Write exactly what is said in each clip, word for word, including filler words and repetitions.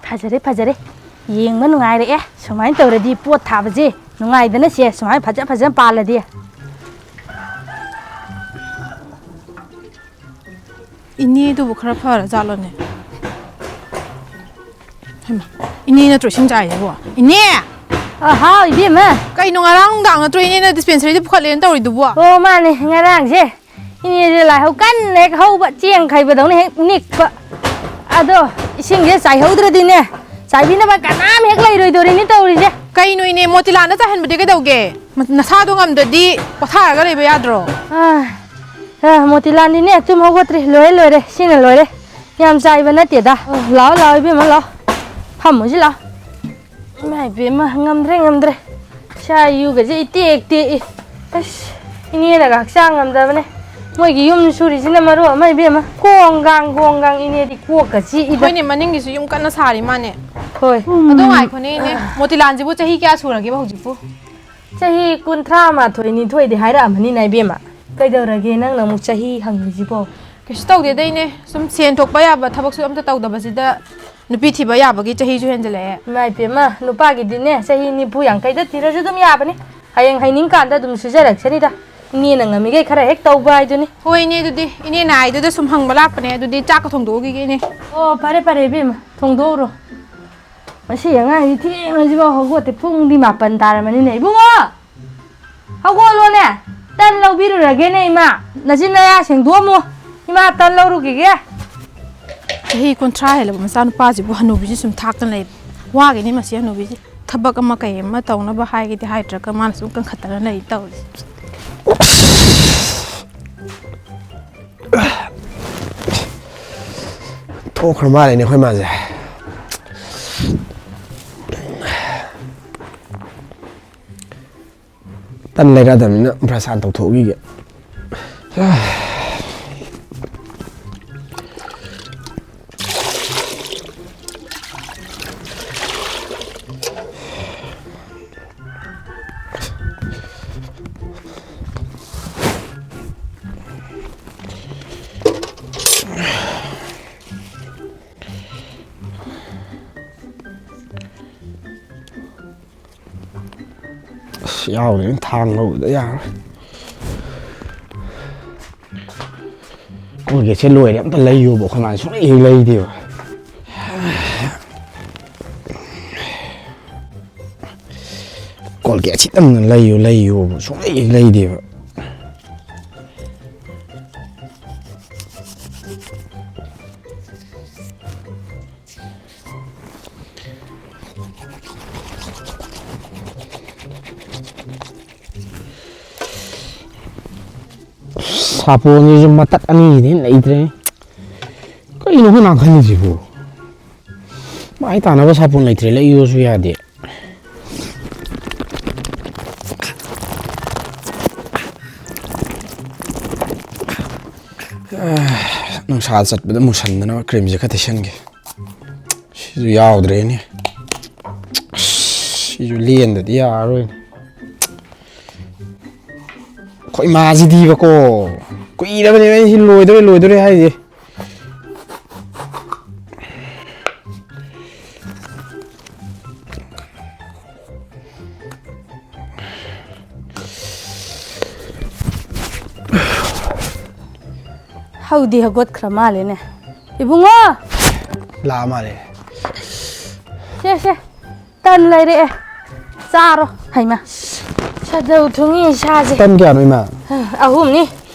ꯐꯖꯔꯦ, ꯐꯖꯔꯦ꯫ ꯌꯦꯡꯕ ꯅꯨꯡꯉꯥꯏꯔꯛꯑꯦ꯫ ꯁꯨꯃꯥꯏꯅ ꯇꯧꯔꯗꯤ ꯄꯣꯠ ꯊꯥꯕꯁꯦ ꯅꯨꯡꯉꯥꯏꯗꯅ, ꯁꯦ꯫ ꯁꯨꯃꯥꯏꯅ ꯐꯖ ꯐꯖꯅ ꯄꯥꯜꯂꯗꯤ꯫ ꯏꯅꯦꯗꯨꯕꯨ ꯈꯔ ꯐꯔ ꯖꯥꯠꯂꯣꯅꯦ? ꯍꯩꯃꯥ, ꯏꯅꯦ ꯅꯠꯇ꯭ꯔꯣ ꯏꯁꯤꯡ ꯆꯥꯏꯁꯤꯕꯣ? ꯏꯅꯦ! ꯑ, ꯍꯥꯎ, ꯏꯕꯦꯝꯃ꯫ ꯀꯩꯅꯣ, ꯉꯔꯥꯡ ꯅꯨꯡꯗꯥꯡ ꯅꯠꯇ꯭ꯔꯣ ꯏꯅꯦꯅ ꯗꯤꯁꯄꯦꯟꯁꯔꯤꯗ ꯄꯨꯈꯠꯂꯦꯅ ꯇꯧꯔꯤꯗꯨꯕꯣ? ꯑꯣ, ꯃꯥꯅꯦ, ꯉꯔꯥꯡꯁꯦ ꯏꯅꯦꯁꯦ ꯂꯥꯏꯍꯧ ꯀꯟꯅ ꯍꯦꯛ ꯍꯧꯕ, ꯆꯦꯡ ꯈꯩꯕꯗꯧꯅ ꯍꯦꯛ ꯅꯤꯛꯄ꯫ ꯑꯗꯣ ꯏꯁꯤꯡꯁꯦ ꯆꯥꯏꯍꯧꯗ꯭ꯔꯗꯤꯅꯦ, ꯆꯥꯏꯕꯤꯅꯕ ꯀꯅꯥꯝ ꯍꯦꯛ ꯂꯩꯔꯣꯏꯗꯧꯔꯤꯅꯤ ꯇꯧꯔꯤꯁꯦ꯫ ꯀꯩꯅꯣ ꯏꯅꯦ, ꯃꯣꯇꯤꯂꯥꯟꯗ ꯆꯥꯏꯍꯟꯕꯗꯤ ꯀꯩꯗꯧꯒꯦ? ꯃ-, ꯅꯁꯥꯗꯣ ꯉꯝꯗ꯭ꯔꯗꯤ ꯄꯣꯊꯥꯔꯒ ꯂꯩꯕ ꯌꯥꯗ꯭ꯔꯣ? ꯑ, ꯑ, ꯃꯣꯇꯤꯂꯥꯟꯗꯤꯅꯦ ꯇꯨꯝ ꯍꯧꯒꯠꯇ꯭ꯔꯤ꯫ ꯂꯣꯏꯔꯦ, ꯂꯣꯏꯔꯦ, ꯁꯤꯅ ꯂꯣꯏꯔꯦ꯫ ꯌꯥꯝ ꯆꯥꯏꯕ ꯅꯠꯇꯦꯗ꯫ ꯑ, ꯂꯥꯛꯑꯣ, ꯂꯥꯛꯑꯣ, ꯏꯕꯦꯝꯃ, ꯂꯥꯛꯑꯣ꯫ ꯐꯝꯃꯨꯁꯤ ꯂꯥꯛꯑꯣ꯫ ꯏꯃꯥ ꯏꯕꯦꯝꯃ, ꯉꯝꯗ꯭ꯔꯦ, ꯉꯝꯗ꯭ꯔꯦ꯫ ꯏꯁꯥ ꯏꯌꯨꯒꯁꯦ ꯏꯇꯦꯛ ꯇꯦꯛꯏ꯫ ꯑꯁ, ꯏꯅꯦꯅꯒ ꯍꯛꯆꯥꯡ ꯉꯝꯗꯕꯅꯦ꯫ ꯃꯣꯏꯒꯤ ꯌꯨꯝ ꯁꯨꯔꯤꯁꯤꯅ ꯃꯔꯣꯜ ꯑꯃ ꯏꯕꯦꯝꯃ꯫ ꯒꯣꯡꯒꯥꯡ, ꯒꯣꯡꯒꯥꯡ ꯏꯅꯦꯗꯤ ꯀꯣꯛꯀ ꯆꯤꯛꯏꯗ꯫ ꯍꯣꯏꯅꯦ, ꯃꯅꯤꯡꯒꯤꯁꯨ ꯌꯨꯝ ꯀꯟꯅ ꯁꯥꯔꯤ ꯃꯥꯅꯦ꯫ ꯍꯣꯏ꯫ ꯑꯗꯣ ꯉꯥꯏꯈꯣꯅꯦ ꯏꯅꯦ, ꯃꯣꯇꯤꯂꯥꯟꯁꯤꯕꯨ ꯆꯍꯤ ꯀꯌꯥ ꯁꯨꯔꯒꯦꯕ ꯍꯧꯖꯤꯛꯄꯨ? ꯆꯍꯤ ꯀꯨꯟꯊ꯭ꯔꯥ ꯃꯥꯊꯣꯏ ꯅꯤꯊꯣꯏꯗꯤ ꯍꯥꯏꯔꯛꯑꯝꯃꯅꯤꯅ ꯏꯕꯦꯝꯃ꯫ ꯀꯩꯗꯧꯔꯒꯦ ꯅꯪꯅ ꯑꯃꯨꯛ ꯆꯍꯤ ꯍꯪꯉꯤꯁꯤꯕꯣ? ꯀꯩꯁꯨ ꯇꯧꯗꯦꯗ ꯏꯅꯦ, ꯁꯨꯝ ꯁꯦꯟ ꯊꯣꯛꯄ ꯌꯥꯕ ꯊꯕꯛꯁꯨ ꯑꯝꯇ ꯇꯧꯗꯕꯁꯤꯗ ꯅꯨꯄꯤ ꯊꯤꯕ ꯌꯥꯕꯒꯤ ꯆꯍꯤꯁꯨ ꯍꯦꯟꯖꯜꯂꯛꯑꯦ꯫ ꯏꯃꯥ ꯏꯕꯦꯝꯃ, ꯅꯨꯄꯥꯒꯤꯗꯤꯅꯦ ꯆꯍꯤ ꯅꯤꯐꯨ ꯌꯥꯡꯈꯩꯗ ꯊꯤꯔꯁꯨ ꯑꯗꯨꯝ ꯌꯥꯕꯅꯤ꯫ ꯍꯌꯦꯡ ꯍꯩꯅꯤꯡꯀꯥꯟꯗ ꯑꯗꯨꯝ ꯁꯨꯖꯔꯛꯁꯅꯤꯗ꯫ ꯏꯅꯦꯅ ꯉꯝꯃꯤꯈꯩ ꯈꯔ ꯍꯦꯛ ꯇꯧꯕ ꯍꯥꯏꯗꯨꯅꯤ꯫ ꯍꯣꯏ ꯏꯅꯦ, ꯑꯗꯨꯗꯤ ꯏꯅꯦꯅ ꯍꯥꯏꯗꯨꯗ ꯁꯨꯝ ꯍꯪꯕ ꯂꯥꯛꯄꯅꯦ꯫ ꯑꯗꯨꯗꯤ ꯆꯥꯛꯀ ꯊꯣꯡꯗꯣꯛꯎꯈꯤꯒꯦ ꯏꯅꯦ꯫ ꯑꯣ, ꯐꯔꯦ ꯐꯔꯦ ꯏꯕꯦꯝꯃ, ꯊꯣꯡꯗꯣꯛꯎꯔꯣ꯫ ꯃꯁꯤ ꯑꯉꯥꯡꯁꯤ ꯊꯦꯡꯉꯁꯤꯐꯥꯎ ꯍꯧꯒꯠꯇꯦ꯫ ꯄꯨꯡꯗꯤ ꯃꯥꯄꯟ ꯇꯥꯔꯝꯃꯅꯤꯅꯦ꯫ ꯏꯕꯨꯡꯉꯣ! ꯍꯧꯒꯠꯂꯣꯅꯦ! ꯇꯟ ꯂꯧꯕꯤꯔꯨꯔꯒꯦꯅꯦ ꯏꯃꯥ꯫ ꯅꯆꯤꯟ ꯅꯌꯥ ꯁꯦꯡꯗꯣꯛꯑꯝꯃꯣ꯫ ꯏꯃꯥ ꯇꯟ ꯂꯧꯔꯨꯈꯤꯒꯦ꯫ ꯆꯍꯤ ꯀꯨꯟꯊ꯭ꯔꯥ ꯍꯦꯜꯂꯕ ꯃꯆꯥꯅꯨꯄꯥꯁꯤꯕꯨ ꯍꯅꯨꯕꯤꯁꯤ ꯁꯨꯝ ꯊꯥꯛꯇꯅ ꯂꯩꯕ꯫ ꯋꯥꯒꯤꯅꯤ ꯃꯁꯤ ꯍꯅꯨꯕꯤꯁꯤ꯫ ꯊꯕꯛ ꯑꯃ ꯀꯩ ꯑꯃ ꯇꯧꯅꯕ ꯍꯥꯏꯒꯦꯗꯤ ꯍꯥꯏꯗ꯭ꯔꯒ ꯃꯥꯅ ꯁꯨꯝ ꯀꯟꯈꯠꯇꯅ ꯂꯩ ꯇꯧꯔꯤꯁꯦ꯫ ꯊꯣꯛꯈ꯭ꯔ ꯃꯥꯜꯂꯦꯅꯦ ꯑꯩꯈꯣꯏ ꯃꯥꯁꯦ꯫ ꯇꯟ ꯂꯩꯔꯛꯑꯗꯕꯅꯤꯅ ꯕ꯭ꯔꯁ ꯍꯥꯟꯅ ꯇꯧꯊꯣꯛꯈꯤꯒꯦ꯫ ꯌꯥꯎꯗ꯭ꯔꯦꯅ ꯊꯥꯡ ꯂꯧꯕꯗ ꯌꯥꯔꯣꯏ꯫ ꯀꯣꯜꯒꯦꯠꯁꯦ ꯂꯣꯏꯔꯦ, ꯑꯝꯇ ꯂꯩꯌꯨꯕ꯫ ꯑꯩꯈꯣꯏ ꯃꯥꯅ ꯁꯨꯡꯂꯩ ꯍꯦꯛ ꯂꯩꯗꯦꯕ꯫ ꯀꯣꯜꯒꯦꯠꯁꯤꯇꯪ ꯂꯩꯌꯨ, ꯂꯩꯌꯨꯕ ꯁꯨꯡꯂꯩ ꯍꯦꯛ ꯂꯩꯗꯦꯕ꯫ ꯁꯥꯄꯣꯟꯁꯤꯁꯨ ꯃꯇꯠ ꯑꯅꯤꯁꯤꯗꯤ ꯂꯩꯇ꯭ꯔꯦ꯫ ꯀꯩꯅꯣ ꯑꯩꯈꯣꯏ ꯃꯥ ꯈꯜꯂꯤꯁꯤꯕꯨ? ꯃꯥꯏ ꯇꯥꯅꯕ ꯁꯥꯄꯣꯟ ꯂꯩꯇ꯭ꯔꯦ, ꯂꯩꯌꯣꯁꯨ ꯌꯥꯗꯦ꯫ ꯅꯨꯡꯁꯥ ꯆꯠꯄꯗ ꯃꯨꯁꯟꯗꯅꯕ ꯀ꯭ꯔꯤꯝꯁꯦ ꯈꯔ ꯇꯩꯁꯟꯒꯦ꯫ ꯁꯤꯁꯨ ꯌꯥꯎꯗ꯭ꯔꯦꯅꯦ꯫ ꯑꯁ, ꯁꯤꯁꯨ ꯂꯦꯟꯗꯗꯤ ꯌꯥꯔꯔꯣꯏꯅꯦ꯫ ꯑꯩꯈꯣꯏ ꯃꯥꯁꯤꯗꯤꯕꯀꯣ, ꯀꯨꯏꯔꯕꯅꯦꯕ ꯑꯩ ꯁꯤ ꯂꯣꯏꯗꯣꯔꯦ, ꯂꯣꯏꯗꯣꯔꯦ ꯍꯥꯏꯁꯦ꯫ ꯍꯧꯗꯤ ꯍꯧꯒꯠꯈ꯭ꯔ ꯃꯥꯜꯂꯦꯅꯦ꯫ ꯏꯕꯨꯡꯉꯣ! ꯂꯥꯛꯑ ꯃꯥꯜꯂꯦ꯫ ꯁꯦ, ꯁꯦ꯫ ꯇꯟ ꯂꯩꯔꯛꯑꯦ꯫ ꯆꯥꯔꯣ꯫ ꯍꯩꯃꯥ꯫ ꯁꯥꯖꯧ ꯊꯨꯡꯉꯤ ꯏꯁꯥꯁꯦ꯫ ꯇꯟ ꯀꯌꯥꯅꯣ, ꯏꯃꯥ? ꯑꯍꯨꯝꯅꯤ꯫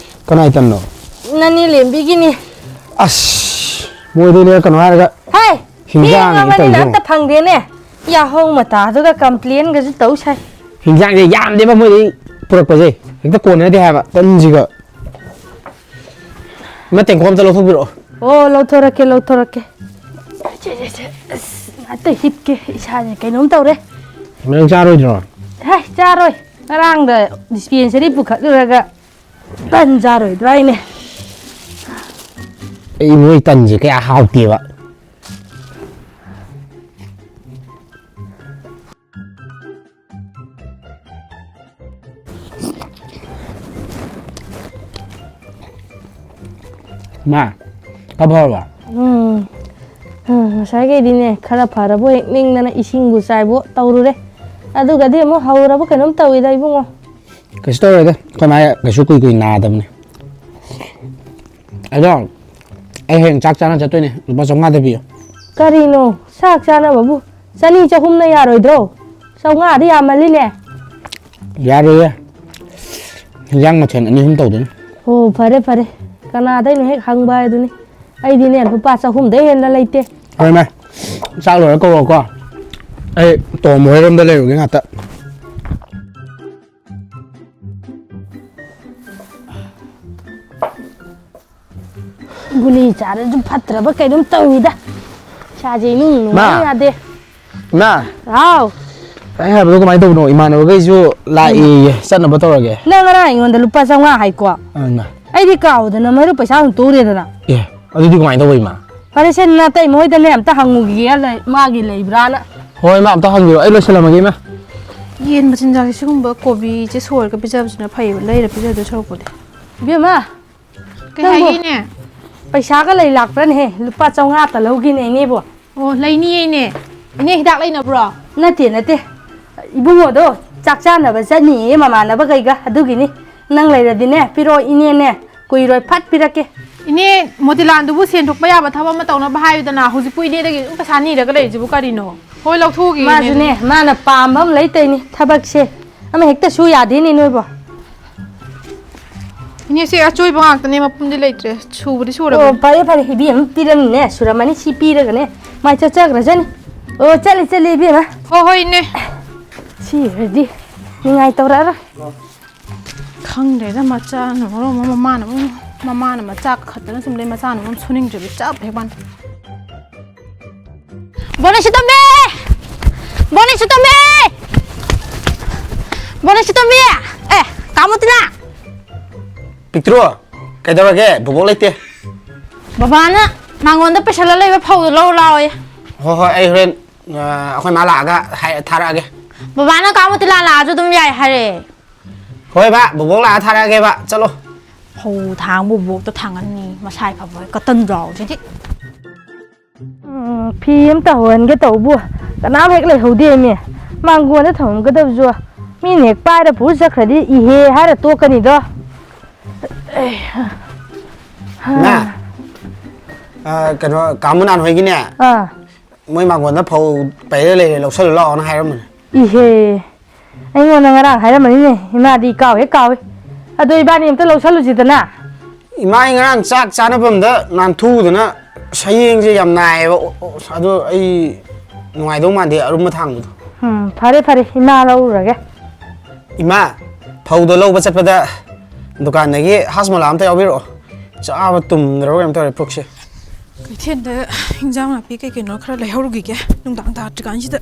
ꯀꯅꯥꯏ ꯇꯟꯅꯣ? ꯅꯅꯦ ꯂꯦꯝꯕꯤꯒꯤꯅꯤ꯫ ꯑꯁ, ꯃꯣꯏꯗꯩ ꯂꯩꯔꯛꯀꯅꯣ ꯍꯥꯏꯔꯒ꯫ ꯍꯥꯏ! ꯍꯤꯟꯖꯥꯡꯅꯤ ꯊꯦꯡꯉꯕꯅꯤꯅ ꯇꯧꯔꯤꯁꯦ꯫ ꯑꯝꯇ ꯐꯪꯗꯦꯅꯦ꯫ ꯌꯥꯍꯧ ꯃꯇꯥꯗꯨꯒ complainꯒꯁꯨ ꯇꯧ ꯁꯥꯏ꯫ ꯍꯤꯟꯖꯥꯡꯁꯦ ꯌꯥꯝꯗꯦꯕ ꯃꯣꯏꯗꯩ ꯄꯨꯔꯛꯄꯁꯦ꯫ ꯍꯦꯛꯇ ꯀꯣꯟꯅꯗꯦ ꯍꯥꯏꯕ ꯇꯟꯁꯤꯒ꯫ ꯏꯃꯥ, ꯇꯦꯡꯀꯣꯠ ꯑꯝꯇ ꯂꯧꯊꯣꯛꯄꯤꯔꯛꯑꯣ꯫ ꯑꯣ, ꯂꯧꯊꯣꯔꯛꯀꯦ, ꯂꯧꯊꯣꯔꯛꯀꯦ꯫ ꯁꯦ, ꯁꯦ, ꯁꯦ꯫ ꯑꯁ, ꯉꯥꯛꯇ ꯍꯤꯞꯀꯦ꯫ ꯏꯁꯥꯁꯦ ꯀꯩꯅꯣꯝ ꯇꯧꯔꯦ꯫ ꯅꯪ ꯆꯥꯔꯣꯏꯗ꯭ꯔꯣ? ꯍꯦ, ꯆꯥꯔꯣꯏ꯫ ꯉꯔꯥꯡꯗ dispensary ꯄꯨꯈꯠꯂꯨꯔꯒ ꯇꯟ ꯆꯥꯔꯣꯏꯗ꯭ꯔꯥ ꯍꯥꯏꯅꯦ꯫ ꯑꯩ ꯃꯣꯏ ꯇꯟꯁꯦ ꯀꯌꯥ ꯍꯥꯎꯇꯦꯕ꯫ ꯃꯥ, ꯈꯔ ꯐꯔꯕ? ꯎꯝ꯫ ꯎꯝ, ꯉꯁꯥꯏꯈꯩꯗꯤꯅꯦ, ꯈꯔ ꯐꯔꯕꯣꯏ ꯅꯤꯡꯗꯅ ꯏꯁꯤꯡꯕꯨ ꯆꯥꯏꯕꯣ ꯇꯧꯔꯨꯔꯦ꯫ ꯑꯗꯨꯒꯗꯤ ꯑꯃꯨꯛ ꯍꯧꯔꯕ ꯀꯩꯅꯣꯝ ꯇꯧꯋꯤꯗ ꯏꯕꯨꯡꯉꯣ꯫ ꯀꯩꯁꯨ ꯇꯧꯔꯣꯏꯗ, ꯑꯩꯈꯣꯏ ꯃꯥ ꯀꯩꯁꯨ ꯀꯨꯏ ꯀꯨꯏ ꯅꯥꯗꯕꯅꯦ꯫ ꯑꯗꯣ ꯑꯩ ꯍꯌꯦꯡ ꯆꯥꯛ ꯆꯥꯅ ꯆꯠꯇꯣꯏꯅꯦ, ꯂꯨꯄꯥ ꯆꯥꯝꯃꯉꯥꯗ ꯄꯤꯌꯨ꯫ ꯀꯔꯤꯅꯣ ꯆꯥꯛ ꯆꯥꯅꯕꯕꯨ? ꯆꯅꯤ ꯆꯍꯨꯝꯅ ꯌꯥꯔꯣꯏꯗ꯭ꯔꯣ? ꯆꯥꯝꯃꯉꯥꯗꯤ ꯌꯥꯝꯃꯜꯂꯤꯅꯦ꯫ ꯌꯥꯔꯣꯏꯌꯦ, ꯍꯤꯟꯖꯥꯡ ꯃꯊꯦꯜ ꯑꯅꯤ ꯑꯍꯨꯝ ꯇꯧꯗꯣꯏꯅꯤ꯫ ꯑꯣ, ꯐꯔꯦ ꯐꯔꯦ, ꯀꯅꯥꯗꯩꯅꯣ ꯍꯦꯛ ꯍꯪꯕ ꯍꯥꯏꯗꯨꯅꯤ꯫ ꯑꯩꯗꯤꯅꯦ, ꯂꯨꯄꯥ ꯆꯍꯨꯝꯗꯩ ꯍꯦꯟꯅ ꯂꯩꯇꯦ꯫ ꯍꯣꯏ ꯃꯥ, ꯆꯥꯛ ꯂꯣꯏꯔ ꯀꯧꯔꯛꯑꯣꯀꯣ꯫ ꯑꯩ ꯇꯣꯝ ꯍꯣꯏꯔꯣꯝꯗ ꯂꯩꯔꯨꯒꯦ ꯉꯥꯛꯇ꯫ ꯒꯨꯂꯤ ꯆꯥꯔꯁꯨ ꯐꯠꯇ꯭ꯔꯕ ꯀꯩꯅꯣꯝ ꯇꯧꯏꯗ꯫ ꯏꯁꯥꯁꯦ ꯏꯅꯨꯡ ꯃꯥ! ꯅꯨꯡꯉꯥꯏ ꯌꯥꯗꯦ꯫ ꯏꯃꯥ! ꯍꯥꯎ꯫ ꯑꯩ ꯍꯥꯏꯕꯗꯣ ꯀꯃꯥꯏꯅ ꯇꯧꯕꯅꯣ? ꯏꯃꯥꯟꯅꯕꯈꯩꯁꯨ ꯂꯥꯛꯑꯦꯌꯦ, ꯆꯠꯅꯕ ꯇꯧꯔꯒꯦ꯫ ꯅꯪ ꯉꯔꯥꯡ ꯑꯩꯉꯣꯟꯗ ꯂꯨꯄꯥ ꯆꯥꯝꯃꯉꯥ ꯍꯥꯏꯀꯣ? ꯑꯥ, ꯏꯃꯥ꯫ ꯑꯩꯗꯤ ꯀꯥꯎꯗꯅ ꯃꯔꯨꯞ ꯄꯩꯁꯥ ꯑꯗꯨꯝ ꯇꯣꯛꯎꯔꯦꯗꯅ꯫ ꯑꯦ, ꯑꯗꯨꯗꯤ ꯀꯃꯥꯏꯅ ꯇꯧꯕ, ꯏꯃꯥ? ꯐꯔꯦꯁꯦ, ꯅꯇꯩꯃ ꯍꯣꯏꯗꯅꯦ ꯑꯝꯇ ꯍꯪꯉꯨꯈꯤꯒꯦ, ꯂꯩ-, ꯃꯥꯒꯤ ꯂꯩꯕ꯭ꯔꯥꯅ꯫ ꯍꯣꯏ, ꯏꯃꯥ, ꯑꯝꯇ ꯍꯪꯕꯤꯔꯣ, ꯑꯩ ꯂꯣꯏꯁꯜꯂꯝꯃꯒꯦ, ꯏꯃꯥ꯫ ꯌꯦꯟ ꯃꯆꯤꯟꯖꯥꯛꯁꯦ ꯁꯤꯒꯨꯝꯕ ꯀꯣꯕꯤꯁꯦ ꯁꯣꯏꯔꯒ ꯄꯤꯖꯕꯁꯤꯅ ꯐꯩꯌꯦꯕ, ꯂꯩꯔ ꯄꯤꯖꯗꯣꯏ ꯁꯔꯨꯛꯄꯨꯗꯤ꯫ ꯏꯕꯦꯝꯃ, ꯀꯩ ꯅꯪꯕꯨ ꯍꯥꯏꯒꯦ, ꯏꯅꯦ? ꯄꯩꯁꯥꯒ ꯂꯩ ꯂꯥꯛꯄ꯭ꯔꯥꯅꯦꯍꯦ? ꯂꯨꯄꯥ ꯆꯥꯝꯃꯉꯥꯇ ꯂꯧꯒꯦꯅꯦ, ꯏꯅꯦꯕꯣ꯫ ꯑꯣ, ꯂꯩꯅꯤꯌꯦ, ꯏꯅꯦ꯫ ꯏꯅꯦ, ꯍꯤꯗꯥꯛ ꯂꯩꯅꯕ꯭ꯔꯣ? ꯅꯠꯇꯦ, ꯅꯠꯇꯦ꯫ ꯏꯕꯨꯡꯉꯣꯗꯣ ꯆꯥꯛ ꯆꯥꯅꯕ ꯆꯠꯅꯤꯌꯦ ꯃꯃꯥꯟꯅꯕꯈꯩꯒ, ꯑꯗꯨꯒꯤꯅꯤ꯫ ꯅꯪ ꯂꯩꯔꯗꯤꯅꯦ, ꯄꯤꯔꯛꯑꯣ, ꯏꯅꯦꯅꯦ꯫ ꯀꯨꯏꯔꯣꯏ, ꯐꯠ ꯄꯤꯔꯛꯀꯦ꯫ ꯏꯅꯦ, ꯃꯣꯇꯤꯂꯥꯟꯗꯨꯕꯨ ꯁꯦꯟ ꯊꯣꯛꯄ ꯌꯥꯕ ꯊꯕꯛ ꯑꯃ ꯇꯧꯅꯕ ꯍꯥꯏꯌꯨꯗꯅ, ꯍꯧꯖꯤꯛꯄꯨ ꯏꯅꯦꯗꯒꯤ ꯑꯗꯨꯝ ꯄꯩꯁꯥ ꯅꯤꯔꯒ ꯂꯩꯔꯤꯁꯤꯕꯨ ꯀꯔꯤꯅꯣ? ꯍꯣꯏ, ꯂꯧꯊꯣꯛꯎꯈꯤꯒꯦ, ꯏꯅꯦ, ꯃꯥꯁꯨꯅꯦ, ꯑꯗꯨꯗꯤ꯫ ꯃꯥꯅ ꯄꯥꯝꯕ ꯑꯃ ꯂꯩꯇꯩꯅꯦ, ꯊꯕꯛꯁꯦ ꯑꯃ ꯍꯦꯛꯇ ꯁꯨ ꯌꯥꯗꯦꯅꯦ ꯅꯣꯏꯕꯣ꯫ ꯏꯅꯦ, ꯁꯤ ꯑꯆꯣꯏꯕ ꯉꯥꯛꯇꯅꯦ, ꯃꯄꯨꯝꯗꯤ ꯂꯩꯇ꯭ꯔꯦ꯫ ꯁꯨꯕꯗꯤ ꯑꯣ, ꯁꯨꯔꯕꯅꯦ꯫ ꯐꯔꯦ, ꯐꯔꯦ, ꯏꯕꯦꯝꯃ, ꯄꯤꯔꯝꯅꯤꯅꯦ, ꯁꯨꯔꯝꯃꯅꯤ, ꯁꯤ ꯄꯤꯔꯒꯅꯦ ꯃꯥꯏ ꯆꯠꯆꯈ꯭ꯔꯖꯅꯤ꯫ ꯑꯣ, ꯆꯠꯂꯤ, ꯆꯠꯂꯤ, ꯏꯕꯦꯝꯃ꯫ ꯍꯣ, ꯍꯣꯏ, ꯏꯅꯦ꯫ ꯁꯤ ꯑꯣꯏꯔꯗꯤ ꯅꯤꯡꯉꯥꯏ ꯇꯧꯔꯛꯑꯔꯣꯏ꯫ ꯈꯪꯗ꯭ꯔꯦꯗ, ꯃꯆꯥꯅ ꯃꯔꯣꯟ ꯑꯃ, ꯃꯃꯥꯅ ꯑꯃꯨꯛ, ꯃꯃꯥꯅ ꯃꯆꯥ ꯈꯛꯇꯅ ꯁꯨꯝ ꯂꯩ, ꯃꯆꯥꯅ ꯃꯔꯣꯟ ꯁꯨꯅꯤꯡꯗ꯭ꯔꯤꯕ ꯆꯞ ꯍꯦꯛ ꯃꯥꯟꯅꯩ꯫ ꯕꯣꯅꯤ ꯁꯤꯇꯣꯝꯕꯤ! ꯕꯣꯅꯤ ꯁꯤꯇꯣꯝꯕꯤ! ꯕꯣꯅꯤ ꯁꯤꯇꯣꯝꯕꯤ! ꯑꯦ, ꯀꯥ ꯃꯣꯇꯤꯅꯥ! ꯄꯤꯛꯇ꯭ꯔꯨ, ꯀꯩꯗꯧꯔꯒꯦ? ꯕꯣꯕꯣꯛ ꯂꯩꯇꯦ꯫ ꯕꯕꯥꯅ ꯃꯉꯣꯟꯗ ꯄꯩꯁꯜꯂ ꯂꯩꯕ ꯐꯧꯗꯣ ꯂꯧꯔꯨ ꯂꯥꯛꯑꯣꯌꯦ꯫ ꯍꯣꯏ, ꯍꯣꯏ, ꯑꯩ ꯍꯣꯔꯦꯟ, ꯑ, ꯑꯩꯈꯣꯏ ꯃꯥ ꯂꯥꯛꯑꯒ ꯍꯥꯏ-, ꯊꯥꯔꯛꯑꯒꯦ꯫ ꯕꯕꯥꯅ ꯀꯥ ꯃꯣꯇꯤꯅꯥ ꯂꯥꯛꯑꯁꯨ ꯑꯗꯨꯝ ꯌꯥꯏ ꯍꯥꯏꯔꯛꯑꯦ꯫ ꯍꯣꯏ ꯕꯥ, ꯕꯣꯕꯣꯛ ꯂꯥꯛꯑ ꯊꯥꯔꯛꯑꯒꯦꯕ, ꯆꯠꯂꯣ꯫ ꯐꯧ ꯊꯥꯡꯕ ꯕꯣꯕꯣꯛꯇ ꯊꯥꯡꯍꯟꯅꯤ, ꯃꯁꯥꯏ ꯐꯕ ꯀꯇꯟ ꯖꯥꯎꯁꯤꯗꯤ꯫ ꯎꯝ, ꯐꯤ ꯑꯃꯇ ꯍꯧꯍꯟꯒꯦ ꯇꯧꯕꯨ, ꯀꯅꯥꯝ ꯍꯦꯛ ꯂꯩꯍꯧꯗꯦꯃꯤ꯫ ꯃꯥꯡꯒꯣꯟꯗ ꯊꯝꯃꯝꯒꯗꯕꯁꯨ ꯃꯤꯅ ꯍꯦꯛ ꯄꯥꯏꯔ ꯄꯨꯔ ꯆꯠꯈ꯭ꯔꯗꯤ ꯏꯍꯦ ꯍꯥꯏꯔ ꯇꯣꯛꯀꯅꯤꯗꯣ꯫ ꯏꯃꯥ, ꯑ, ꯀꯩꯅꯣ, ꯀꯥ ꯃꯨꯅꯥꯟ ꯍꯣꯏꯒꯤꯅꯦ, ꯑꯥ꯫ ꯃꯣꯏ ꯃꯥꯡꯒꯣꯟꯗ ꯐꯧ ꯄꯩꯔ ꯂꯩꯔꯦ, ꯂꯧꯁꯜꯂꯨ ꯂꯥꯛꯑꯣꯅ ꯍꯥꯏꯔꯝꯕꯅꯦ꯫ ꯏꯍꯦ, ꯑꯩꯉꯣꯟꯗ ꯉꯔꯥꯡ ꯍꯥꯏꯔꯝꯕꯅꯤꯅꯦ꯫ ꯏꯃꯥꯗꯤ ꯀꯥꯎ ꯍꯦꯛ ꯀꯥꯎꯏ꯫ ꯑꯗꯣ ꯏꯕꯥꯅꯤ ꯑꯝꯇ ꯂꯧꯁꯜꯂꯨꯁꯤꯗꯅ꯫ ꯏꯃꯥ, ꯑꯩ ꯉꯔꯥꯡ ꯆꯥꯛ ꯆꯥꯅꯐꯝꯗ ꯅꯥꯟꯊꯨꯗꯅ ꯁꯌꯦꯡꯁꯦ ꯌꯥꯝ ꯅꯥꯏꯌꯦꯕ꯫ ꯑꯣ, ꯑꯣ, ꯑꯗꯣ ꯑꯩ ꯅꯨꯡꯉꯥꯏꯗꯧ ꯃꯥꯟꯗꯦ ꯑꯔꯨꯝꯕ ꯊꯥꯡꯕꯗꯣ꯫ ꯎꯝ, ꯐꯔꯦ, ꯐꯔꯦ, ꯏꯃꯥ ꯂꯧꯔꯨꯔꯒꯦ꯫ ꯏꯃꯥ, ꯐꯧꯗꯣ ꯂꯧꯕ ꯆꯠꯄꯗ ꯗꯨꯀꯥꯟꯗꯒꯤ ꯍꯥꯖꯃꯣꯂꯥ ꯑꯝꯇ ꯌꯥꯎꯕꯤꯔꯛꯑꯣ꯫ ꯆꯥꯕ ꯇꯨꯝꯗ꯭ꯔꯕ ꯀꯩꯅꯣꯝ ꯇꯧꯔꯦ ꯄꯨꯛꯁꯦ꯫ ꯀꯩꯊꯦꯜꯗ ꯏꯟꯖꯥꯡ ꯅꯥꯄꯤ ꯀꯩ ꯀꯩꯅꯣ ꯈꯔ ꯂꯩꯍꯧꯔꯨꯈꯤꯒꯦ, ꯅꯨꯡꯗꯥꯡ ꯇꯥꯗ꯭ꯔꯤꯀꯥꯟꯁꯤꯗ꯫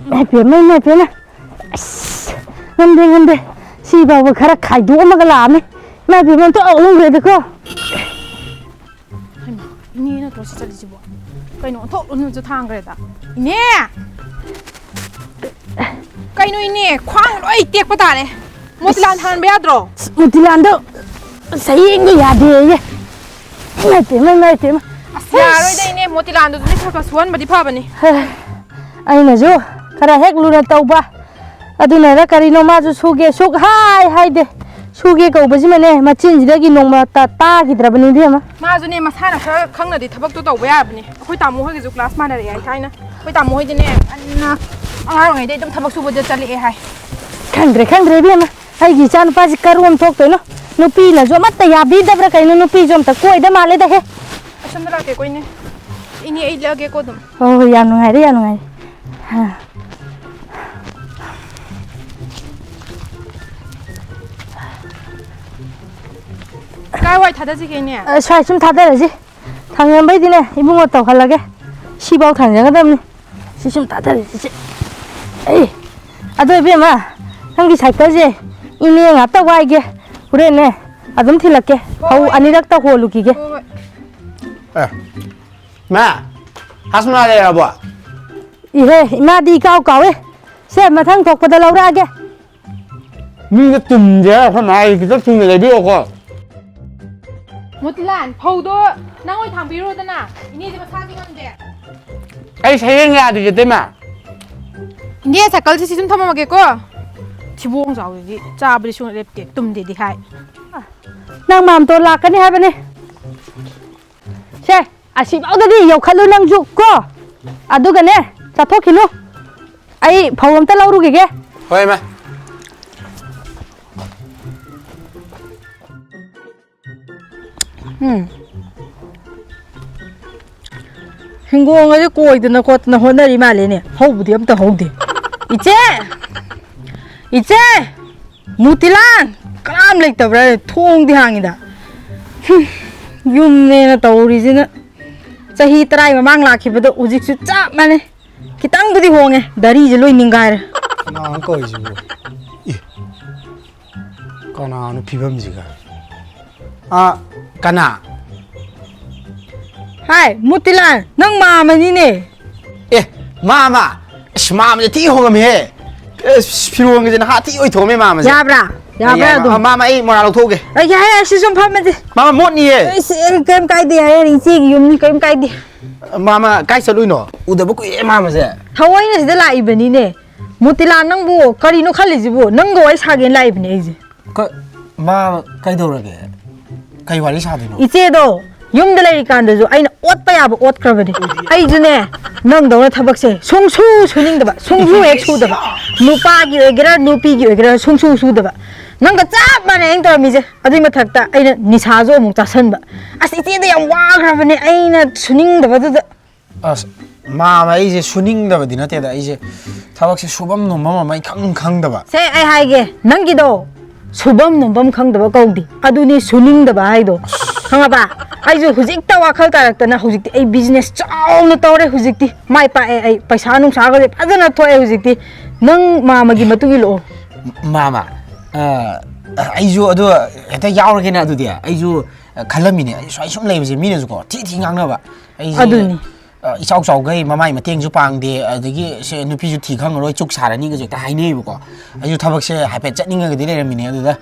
ꯏꯃꯥꯏ ꯄꯦꯝꯃ, ꯏꯃꯥꯏ ꯄꯦꯝꯃ꯫ ꯑꯁ, ꯉꯝꯗꯦ, ꯉꯝꯗꯦ꯫ ꯁꯤ ꯐꯥꯎꯕ ꯈꯔ ꯈꯥꯏꯗꯣꯛꯑꯝꯃꯒ ꯂꯥꯛꯑꯝꯃꯤ꯫ ꯏꯃꯥꯏ ꯄꯦꯝꯃ, ꯑꯝꯇ ꯑꯣꯛꯂꯝꯈ꯭ꯔꯦꯗꯀꯣ꯫ ꯍꯩꯃꯥ, ꯏꯅꯦ ꯅꯠꯇ꯭ꯔꯣ ꯁꯤ ꯆꯠꯂꯤꯁꯤꯕꯣ? ꯀꯩꯅꯣ, ꯑꯣꯟꯊꯣꯛ ꯑꯣꯟꯊꯣꯛꯁꯨ ꯊꯥꯡꯈ꯭ꯔꯦꯗ꯫ ꯏꯅꯦ! ꯀꯩꯅꯣ ꯏꯅꯦ, ꯈ꯭ꯋꯥꯡ ꯂꯣꯏ ꯇꯦꯛꯄ ꯇꯥꯔꯦ꯫ ꯃꯣꯇꯤꯂꯥꯟ ꯊꯥꯡꯍꯟꯕ ꯌꯥꯗ꯭ꯔꯣ? ꯑꯁ, ꯃꯣꯇꯤꯂꯥꯟꯗꯣ ꯁꯌꯦꯡꯗꯣ ꯌꯥꯗꯦꯌꯦ꯫ ꯏꯃꯥꯏ ꯄꯦꯝꯃ, ꯏꯃꯥꯏ ꯄꯦꯝꯃ꯫ ꯑꯁ, ꯌꯥꯔꯣꯏꯗ ꯏꯅꯦ, ꯃꯣꯇꯤꯂꯥꯟꯗꯨꯗꯤ ꯈꯔ ꯈꯔ ꯁꯨꯍꯟꯕꯗꯤ ꯐꯕꯅꯤ꯫ ꯑꯩꯅꯁꯨ ꯈꯔ ꯍꯦꯛ ꯂꯨꯅ ꯇꯧꯕ, ꯑꯗꯨꯅꯔ ꯀꯔꯤꯅꯣ ꯃꯥꯁꯨ ꯁꯨꯒꯦ ꯁꯨꯛꯍꯥꯏ ꯍꯥꯏꯗꯦ꯫ ꯁꯨꯒꯦ ꯀꯧꯕꯁꯤꯃꯅꯦ ꯃꯆꯤꯟꯁꯤꯗꯒꯤ ꯅꯣꯡꯃꯇ ꯇꯥꯈꯤꯗ꯭ꯔꯕꯅꯤ ꯏꯕꯦꯝꯃ꯫ ꯃꯥꯁꯨꯅꯦ ꯃꯁꯥꯅ ꯈꯔ ꯈꯪꯅꯗꯤ ꯊꯕꯛꯇꯣ ꯇꯧꯕ ꯌꯥꯕꯅꯦ꯫ ꯑꯩꯈꯣꯏ ꯇꯥꯃꯣ ꯍꯣꯏꯒꯤꯁꯨ ꯀ꯭ꯂꯥꯁ ꯃꯥꯟꯅꯔꯛꯑꯦ ꯍꯥꯏ ꯊꯥꯏꯅ꯫ ꯑꯩꯈꯣꯏ ꯇꯥꯃꯣ ꯍꯣꯏꯗꯤꯅꯦ ꯉꯟꯅ ꯑꯉꯥꯡ ꯑꯣꯏꯔꯤꯉꯩꯗꯩ ꯑꯗꯨꯝ ꯊꯕꯛ ꯁꯨꯕꯗ ꯆꯠꯂꯛꯑꯦ ꯍꯥꯏ꯫ ꯈꯪꯗ꯭ꯔꯦ, ꯈꯪꯗ꯭ꯔꯦ ꯏꯕꯦꯝꯃ, ꯑꯩꯒꯤ ꯏꯆꯥ ꯅꯨꯄꯥꯁꯤ ꯀꯔꯣꯝ ꯊꯣꯛꯇꯣꯏꯅꯣ? ꯅꯨꯄꯤꯅꯁꯨ ꯑꯃꯠꯇ ꯌꯥꯕꯤꯗꯕ꯭ꯔꯥ ꯀꯩꯅꯣ? ꯅꯨꯄꯤꯁꯨ ꯑꯝꯇ ꯀꯣꯏꯗ ꯃꯥꯜꯂꯦꯗ ꯍꯦ꯫ ꯑꯁꯣꯝꯗ ꯂꯥꯛꯀꯦꯀꯣ ꯏꯅꯦ꯫ ꯏꯅꯦ, ꯑꯩ ꯂꯦꯛꯑꯒꯦꯀꯣ ꯑꯗꯨꯝ꯫ ꯍꯣꯏ, ꯍꯣꯏ, ꯌꯥꯝ ꯅꯨꯡꯉꯥꯏꯔꯦ, ꯌꯥꯝ ꯅꯨꯡꯉꯥꯏꯔꯦ꯫ ꯍꯥ꯫ ꯀꯥꯏ ꯋꯥꯏ ꯊꯥꯗꯁꯤꯒꯦ ꯏꯅꯦ? ꯑ, ꯁ꯭ꯋꯥꯏ ꯁꯨꯝ ꯊꯥꯗꯔꯁꯤ꯫ ꯊꯥꯡꯖꯟꯕꯩꯗꯤꯅꯦ ꯏꯕꯨꯡꯉꯣ ꯇꯧꯍꯜꯂꯒꯦ꯫ ꯁꯤꯐꯥꯎ ꯊꯥꯡꯖꯟꯒꯗꯕꯅꯤ꯫ ꯁꯤ ꯁꯨꯝ ꯊꯥꯗꯔꯁꯤ, ꯁꯤ꯫ ꯑꯩ, ꯑꯗꯣ ꯏꯕꯦꯝꯃ, ꯅꯪꯒꯤ ꯁꯥꯏꯀꯜꯁꯦ ꯏꯅꯦ ꯉꯥꯛꯇ ꯋꯥꯏꯒꯦ꯫ ꯍꯣꯔꯦꯟꯅꯦ ꯑꯗꯨꯝ ꯊꯤꯜꯂꯛꯀꯦ꯫ ꯍꯣꯏ, ꯐꯧ ꯍꯣꯏ꯫ ꯑꯅꯤꯔꯛꯇ ꯍꯣꯜꯂꯨꯈꯤꯒꯦ꯫ ꯍꯣꯏ, ꯍꯣꯏ꯫ ꯑꯦ, ꯃꯥ, ꯍꯥꯁꯃꯂꯥ ꯂꯩꯔꯕꯣ? ꯏꯍꯦ, ꯏꯃꯥꯗꯤ ꯏꯀꯥꯎ ꯀꯥꯎꯋꯦ꯫ ꯁꯦ, ꯃꯊꯪ ꯊꯣꯛꯄꯗ ꯂꯧꯔꯛꯑꯒꯦ꯫ ꯃꯤꯅ ꯇꯨꯝꯗꯦ ꯍꯥꯏꯔ ꯑꯩꯈꯣꯏ ꯃꯥ ꯑꯩ ꯈꯤꯇꯪ ꯊꯨꯅ ꯂꯩꯕꯤꯔꯛꯑꯣꯀꯣ꯫ ꯃꯣꯇꯤꯂꯥꯜ, ꯐꯧꯗꯣ ꯅꯪ ꯑꯣꯏ ꯊꯥꯡꯕꯤꯔꯣꯗꯅ꯫ ꯏꯅꯦꯁꯦ ꯃꯁꯥꯁꯨ ꯉꯝꯗꯦ꯫ ꯑꯩ ꯁꯌꯦꯡ ꯌꯥꯗ꯭ꯔꯤꯁꯦ, ꯏꯇꯩꯃ꯫ ꯏꯅꯦ, ꯁꯥꯏꯀꯜꯁꯦ ꯁꯤ ꯁꯨꯝ ꯊꯝꯃꯝꯃꯒꯦꯀꯣ꯫ ꯊꯤꯕꯣꯡ ꯆꯥꯎꯗꯗꯤ ꯆꯥꯕꯗꯤ ꯁꯨꯡꯂꯦꯞ ꯂꯦꯞꯇꯦ, ꯇꯨꯝꯗꯦꯗꯤ ꯍꯥꯏ꯫ ꯅꯪ ꯃꯥꯝꯇꯣꯟ ꯂꯥꯛꯀꯅꯤ ꯍꯥꯏꯕꯅꯦ꯫ ꯁꯦ, ꯑꯁꯤꯐꯥꯎꯗꯗꯤ ꯌꯧꯈꯠꯂꯨ ꯅꯪꯁꯨ ꯀꯣ꯫ ꯑꯗꯨꯒꯅꯦ, ꯆꯠꯊꯣꯛꯈꯤꯅꯨ꯫ ꯑꯩ ꯐꯧ ꯑꯝꯇ ꯂꯧꯔꯨꯈꯤꯒꯦ꯫ ꯍꯣꯏ, ꯏꯃꯥ꯫ ꯎꯝ꯫ ꯍꯤꯡꯒꯣꯜꯒꯁꯦ ꯀꯣꯏꯗꯅ ꯈꯣꯠꯇꯅ ꯍꯣꯠꯅꯔꯤ ꯃꯥꯜꯂꯦꯅꯦ꯫ ꯍꯧꯕꯗꯤ ꯑꯝꯇ ꯍꯧꯗꯦ꯫ ꯏꯆꯦ! ꯏꯆꯦ! ꯃꯨꯇꯤꯂꯥꯟ! ꯀꯅꯥꯝ ꯂꯩꯇꯕ꯭ꯔꯥ? ꯊꯣꯡꯗꯤ ꯍꯥꯡꯉꯤꯗ꯫ ꯍꯨꯝ, ꯌꯨꯝꯅꯦꯅ ꯇꯧꯔꯤꯁꯤꯅ꯫ ꯆꯍꯤ ꯇꯔꯥꯒꯤ ꯃꯃꯥꯡ ꯂꯥꯛꯈꯤꯕꯗꯣ ꯍꯧꯖꯤꯛꯁꯨ ꯆꯞ ꯃꯥꯟꯅꯩ꯫ ꯈꯤꯇꯪꯕꯨꯗꯤ ꯍꯣꯡꯉꯦ, ꯗꯔꯤꯁꯦ ꯂꯣꯏ ꯅꯤꯡꯒꯥꯏꯔꯦ꯫ ꯀꯅꯥꯅꯣ ꯀꯧꯔꯤꯁꯤꯕꯨ? ꯏ, ꯀꯅꯥꯅꯣ ꯐꯤꯕꯝꯁꯤꯒ? ꯑ, ꯀꯅꯥ? ꯍꯥꯏ, ꯃꯨꯇꯤꯂꯥꯜ, ꯅꯪ ꯃꯥꯝꯃꯅꯤꯅꯦ꯫ ꯑꯦ, ꯃꯥꯝꯃ? ꯑꯁ, ꯃꯥꯝꯃꯁꯦ ꯊꯤ ꯍꯣꯡꯉꯝꯃꯤꯍꯦ꯫ ꯑꯁ, ꯐꯤꯔꯣꯟꯒꯁꯦ ꯅꯍꯥ ꯊꯤ ꯑꯣꯏꯊꯣꯛꯑꯝꯃꯦ ꯃꯥꯝꯃꯁꯦ꯫ ꯌꯥꯕ꯭ꯔꯥ? ꯌꯥꯕ꯭ꯔꯥ ꯌꯥꯏ, ꯑꯗꯨꯝ? ꯃꯥꯝꯃ, ꯑꯩ ꯃꯣꯔꯥ ꯂꯧꯊꯣꯛꯎꯒꯦ꯫ ꯑꯩ ꯌꯥꯏ, ꯑꯩ ꯁꯤ ꯁꯨꯝ ꯐꯝꯃꯁꯦ꯫ ꯃꯥꯝꯃ ꯃꯣꯠꯅꯤꯌꯦ꯫ ꯑꯩ ꯁꯤ ꯀꯩꯝ ꯀꯥꯏꯗꯦ, ꯍꯌꯦꯡ ꯏꯆꯦꯒꯤ ꯌꯨꯝꯅꯤ, ꯀꯩꯝ ꯀꯥꯏꯗꯦ꯫ ꯃꯥꯝꯃ, ꯀꯥꯏ ꯆꯠꯂꯨꯏꯅꯣ? ꯎꯗꯕ ꯀꯨꯏꯔꯦ ꯃꯥꯝꯃꯁꯦ꯫ ꯊꯑꯣꯏꯅ ꯁꯤꯗ ꯂꯥꯛꯏꯕꯅꯤꯅꯦ꯫ ꯃꯨꯇꯤꯂꯥꯜ, ꯅꯪꯕꯨ ꯀꯔꯤꯅꯣ ꯈꯜꯂꯤꯁꯤꯕꯨ? ꯅꯪꯒ ꯋꯥꯔꯤ ꯁꯥꯒꯦꯅ ꯂꯥꯛꯏꯕꯅꯦ ꯑꯩꯁꯦ꯫ ꯀ-, ꯃꯥ ꯀꯩꯗꯧꯔꯒꯦ? ꯀꯩ ꯋꯥꯔꯤ ꯁꯥꯗꯣꯏꯅꯣ? ꯏꯆꯦꯗꯣ ꯌꯨꯝꯗ ꯂꯩꯔꯤꯀꯥꯟꯗꯁꯨ ꯑꯩꯅ ꯑꯣꯠꯄ ꯌꯥꯕ ꯑꯣꯠꯈ꯭ꯔꯕꯅꯦ꯫ ꯑꯩꯁꯨꯅꯦ, ꯅꯪꯗꯧꯅ ꯊꯕꯛꯁꯦ ꯁꯨꯡꯁꯨ ꯁꯨꯅꯤꯡꯗꯕ, ꯁꯨꯡꯁꯨ ꯍꯦꯛ ꯁꯨꯗꯕ꯫ ꯅꯨꯄꯥꯒꯤ ꯑꯣꯏꯒꯦꯔꯥ, ꯅꯨꯄꯤꯒꯤ ꯑꯣꯏꯒꯦꯔꯥ, ꯁꯨꯡꯁꯨ ꯁꯨꯗꯕ꯫ ꯅꯪꯒ ꯆꯞ ꯃꯥꯟꯅꯩ ꯑꯩꯅ ꯇꯧꯔꯝꯃꯤꯁꯦ꯫ ꯑꯗꯨꯏ ꯃꯊꯛꯇ ꯑꯩꯅ ꯅꯤꯁꯥꯁꯨ ꯑꯃꯨꯛ ꯆꯥꯁꯟꯕ꯫ ꯑꯁ, ꯏꯆꯦꯗ ꯌꯥꯝ ꯋꯥꯈ꯭ꯔꯕꯅꯦ ꯑꯩꯅ ꯁꯨꯅꯤꯡꯗꯕꯗꯨꯗ꯫ ꯑꯁ, ꯃꯥꯝꯃ, ꯑꯩꯁꯦ ꯁꯨꯅꯤꯡꯗꯕꯗꯤ ꯅꯠꯇꯦꯗ, ꯑꯩꯁꯦ ꯊꯕꯛꯁꯦ ꯁꯨꯐꯝ ꯅꯣꯝꯐꯝ ꯑꯃ ꯏꯈꯪ ꯈꯪꯗꯕ꯫ ꯁꯦ, ꯑꯩ ꯍꯥꯏꯒꯦ, ꯅꯪꯒꯤꯗꯣ ꯁꯨꯐꯝ ꯅꯣꯝꯐꯝ ꯈꯪꯗꯕ ꯀꯧꯗꯦ, ꯑꯗꯨꯅꯤ ꯁꯨꯅꯤꯡꯗꯕ ꯍꯥꯏꯗꯣ꯫ ꯈꯪꯉꯕ? ꯑꯩꯁꯨ ꯍꯧꯖꯤꯛꯇ ꯋꯥꯈꯜ ꯇꯥꯔꯛꯇꯅ ꯍꯧꯖꯤꯛꯇꯤ ꯑꯩ business ꯆꯥꯎꯅ ꯇꯧꯔꯦ, ꯍꯧꯖꯤꯛꯇꯤ ꯃꯥꯏ ꯄꯥꯛꯑꯦ, ꯑꯩ ꯄꯩꯁꯥ ꯅꯨꯡꯁꯥꯒꯁꯦ ꯐꯖꯅ ꯊꯣꯛꯑꯦ ꯍꯧꯖꯤꯛꯇꯤ꯫ ꯅꯪ ꯃꯥꯝꯃꯒꯤ ꯃꯇꯨꯡ ꯏꯜꯂꯛꯑꯣ꯫ ꯃꯥꯝꯃ, ꯑ, ꯑꯩꯁꯨ ꯑꯗꯨ ꯍꯦꯛꯇ ꯌꯥꯎꯔꯒꯦꯅ꯫ ꯑꯗꯨꯗꯤ ꯑꯩꯁꯨ, ꯑ, ꯈꯜꯂꯝꯃꯤꯅꯦ, ꯑꯩ ꯁꯨꯃꯥꯏ ꯁꯨꯝ ꯂꯩꯕꯁꯦ ꯃꯤꯅꯁꯨꯀꯣ ꯊꯤ ꯊꯤ ꯉꯥꯡꯅꯕ꯫ ꯑꯩꯁꯦ ꯑꯗꯨꯅꯤ꯫ ꯑ, ꯏꯆꯥꯎ ꯆꯥꯎꯈꯩ, ꯃꯃꯥꯏ ꯃꯇꯦꯡꯁꯨ ꯄꯥꯡꯗꯦ, ꯑꯗꯒꯤ ꯁꯦ ꯅꯨꯄꯤꯁꯨ ꯊꯤ ꯈꯪꯉꯔꯣꯏ, ꯆꯨꯛ ꯁꯥꯔꯅꯤꯒꯁꯨ ꯍꯦꯛꯇ ꯍꯥꯏꯅꯩꯌꯦꯕꯀꯣ꯫ ꯑꯩꯁꯨ ꯊꯕꯛꯁꯦ ꯍꯥꯏꯐꯦꯠ ꯆꯠꯅꯤꯡꯉꯒꯗꯤ ꯂꯩꯔꯝꯃꯤꯅꯦ, ꯑꯗꯨꯗ